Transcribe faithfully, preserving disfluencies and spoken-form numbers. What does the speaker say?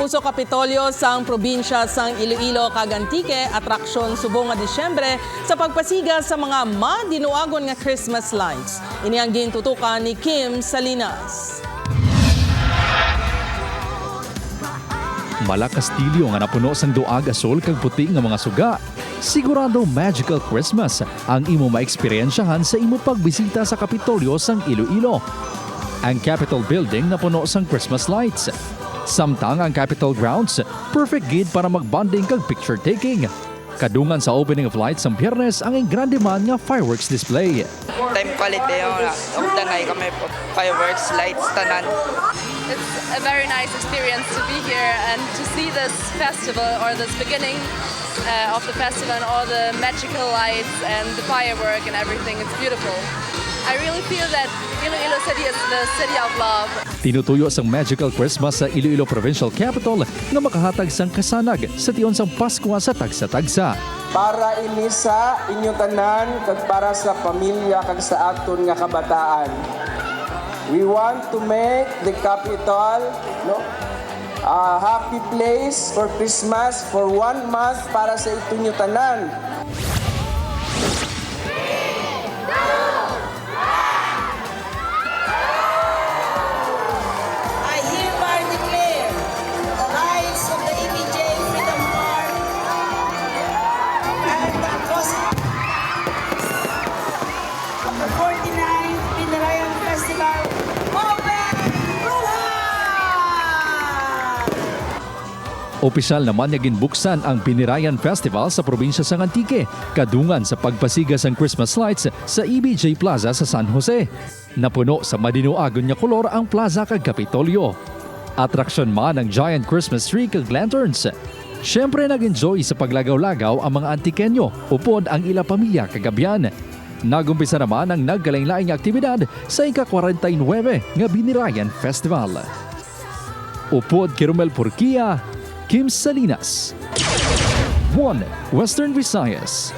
Sa Kapitolyo sang probinsya sang Iloilo kag Antique, atraksyon subong nga Disyembre sa pagpasiga sa mga madinuagon nga Christmas lights. Ini ang gintutukan ni Kim Salinas. Mala Castillo nga napuno sang duag, asul kag puti nga mga suga. Sigurado magical Christmas ang imo maeksperiensyahan sa imo pagbisita sa Kapitolyo sang Iloilo. Ang Capitol Building napuno sang Christmas lights. Samtang ang Capitol grounds, perfect gid para magbonding kag picture taking. Kadungan sa opening of lights sang Biyernes ang engrande man nga fireworks display. Time quality yung nagdangay kami fireworks, lights, tanan. It's a very nice experience to be here and to see this festival or this beginning uh, of the festival and all the magical lights and the firework and everything. It's beautiful. I really feel that Iloilo City is the city of love. Tinutuyo sang Magical Christmas sa Iloilo Provincial Capitol nga makahatag sang kasanag sa tion sang Paskwa sa tagsa-tagsa. Para ini sa inyo tanan kag para sa pamilya kag sa aton nga kabataan. We want to make the capital, no, a happy place for Christmas for one month para sa inyo tanan. I hereby declare the lights of the E B J Freedom Park and the closet of the forty-ninth Binirayan Festival open! Buhay! Opisyal naman nga ginbuksan ang Binirayan Festival sa probinsya sang Antique, kadungan sa pagpasiga sang Christmas lights sa E B J Plaza sa San Jose. Napuno sa madinuagon nga kolor ang plaza kag Kapitolyo. Atraksyon man ang giant Christmas tree kag lanterns. Siyempre, nag-enjoy sa paglagaw-lagaw ang mga Antiqueño upod ang ila pamilya kag abyan. Nag-umpisa naman ang nagkalainlain nga aktibidad sa ika-kwarenta y nuebe nga Binirayan Festival. Upod kay Romel Porquia, Kim Salinas, One Western Visayas.